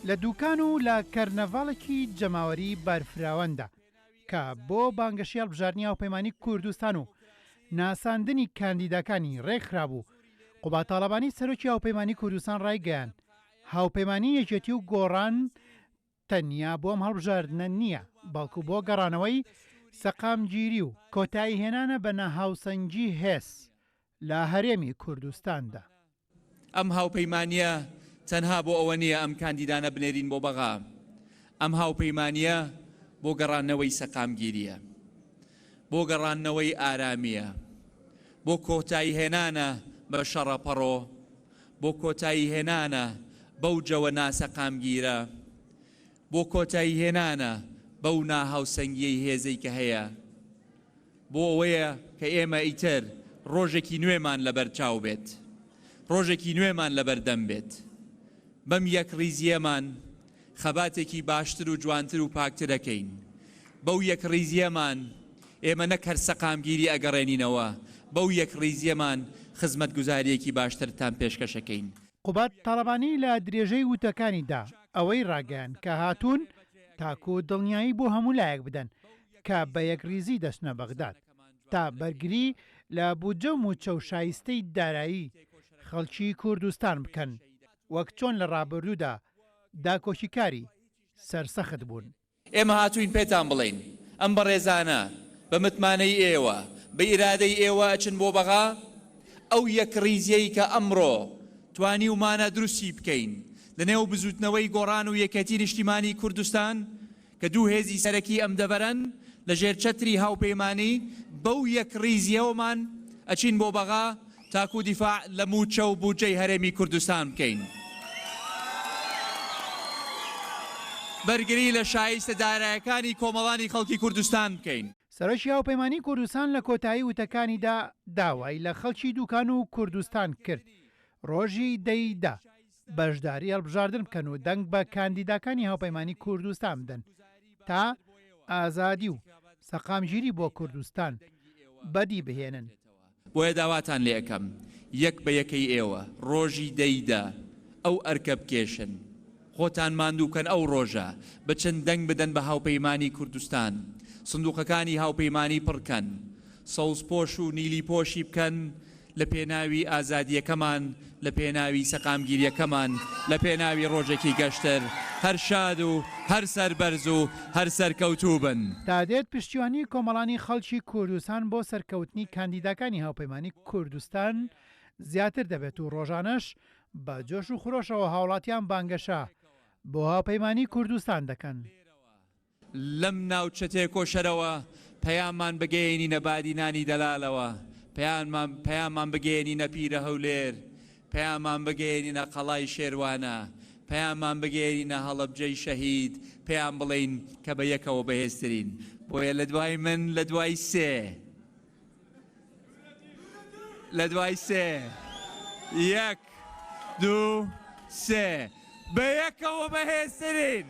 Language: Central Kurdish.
لە دوکان و لە کەرنەڤاڵێکی جەماوەری بەرفراواندا کە بۆ بانگەشەی هەڵبژاردنی هاوپەیمانی کوردستان و ناساندنی کاندیداکانی ڕێکخرابوو، قوباد تاڵەبانی سەرۆکی هاوپەیمانی کوردستان ڕایگەیاند، هاوپەیمانی یەکێتی و گۆڕان تەنیا بۆ ئەم هەڵبژاردنە نییە، بەڵکو بۆ گەڕانەوەی سەقامگیری و کۆتاییهێنانە بە ناهاوسەنگی هێز لە هەرێمی کوردستاندا. ئەم هاوپەیمانییە تەنها بۆ ئەوە نییە ئەم کاندیدانە بنێرین بۆ بەغا، ئەم هاوپەیمانییە بۆ گەڕاندنەوەی سەقامگیرییە، بۆ گەڕاندنەوەی ئارامییە، بۆ کۆتاییهێنانە بە شەڕەپەڕۆ، بۆ کۆتاییهێنانە بەو جەوە ناسەقامگیرە، بۆ کۆتاییهێنانە بەو ناهاوسەنگییەی هێزەی کە هەیە، بۆ ئەوەیە کە ئێمە ئیتر ڕۆژێکی نوێمان لەبەر چاو بێت، ڕۆژێکی نوێمان لەبەر دەم بێت. بەم یەکڕیزییەمان خەباتێکی باشتر و جوانتر و پاکتر ئەکەین. بەو یەکڕیزییەمان ئێمە نەک هەر سەقامگیری ئەگەڕێنینەوە، بەو یەکڕیزییەمان خزمەتگوزارییەکی باشترتان پێشکەش ئەکەین. قوباد تاڵەبانی لە درێژەی وتەکانیدا ئەوەی ڕاگەیاند کە هاتوون تاکو دڵنیایی بۆ هەموو لایەک بدەن کە بە یەکڕیزی دەچنە بەغداد تا بەرگری لە بودجە و مووچە و شایستەی دارایی خەڵکی کوردستان بکەن وەک چۆن لە ڕابردوودا داکۆکیکاری سەرسەخت بوون. ئێمە هاتووین پێتان بڵێین ئەم بەڕێزانە بە متمانەی ئێوە، بە ئیرادەی ئێوە ئەچن بۆ بەغا، ئەو یەکڕیزییەی کە ئەمڕۆ توانیومانە دروستی بکەین لەنێو بزووتنەوەی گۆڕان و یەکێتی نیشتیمانی کوردستان کە دوو هێزی سەرەکی ئەم دەڤەرەن لە ژێر چەتری هاوپەیمانی بەو یەکڕیزییەوەمان ئەچین بۆ بەغا تاکو دیفاع لە مووچە و بودجەی هەرێمی کوردستان بکەین. بەرگری لە شایستە دارایەکانی کۆمەڵانی خەڵکی کوردستان بکەین. سەرۆکی هاوپەیمانی کوردستان لە کۆتایی وتەکانیدا داوای لە خەڵکی دوکان و کوردستان کرد ڕۆژی دە ی دە بەشداری هەڵبژاردن بکەن و دەنگ بە کاندیداکانی هاوپەیمانی کوردستان بدەن تا ئازادی و سەقامگیری بۆ کوردستان بەدی بهێنن. بۆیە داواتان لێ ئەکەم یەک بە یەکەی ئێوە ڕۆژی دە ی دە ئەو ئەرکە بکێشن، خۆتان ماندوو بکەن ئەو ڕۆژە بچن دەنگ بدەن بە هاوپەیمانی کوردستان، سندوقەکانی هاوپەیمانی پڕ کەن، سەوزپۆش و نیلی پۆشی بکەن لە پێناوی ئازادییەکەمان، لە پێناوی سەقامگیرییەکەمان، لە پێناوی ڕۆژێکی گەشتر، هەر شاد و هەر سەربەرز و هەر سەرکەوتوو بن. تا دێت پشتیوانی کۆمەڵانی خەڵکی کوردستان بۆ سەرکەوتنی کاندیداکانی هاوپەیمانی کوردستان زیاتر دەبێت و ڕۆژانەش بە جۆش و خرۆشەوە هاوڵاتیان بانگەشە بۆ هاوپەیمانی کوردستان دەکەن. لەم ناوچە تێکۆشەرەوە پەیاممان بگەیەنینە بادینانی دەلالەوە، پەیانمان پەیاممان بگەیەنینە پیرە هەولێر، پەیاممان بگەیەنینە قەڵای شێروانە، پەیاممان بگەیەنینە هەڵەبجەی شەهید، پێیان بڵێین کە بە یەکەوە بەهێزترین. بۆیە لە دوای من لە دوای سێ. لە دوای سێ یەک دوو سێ بە یەکەوە بەهێزترین.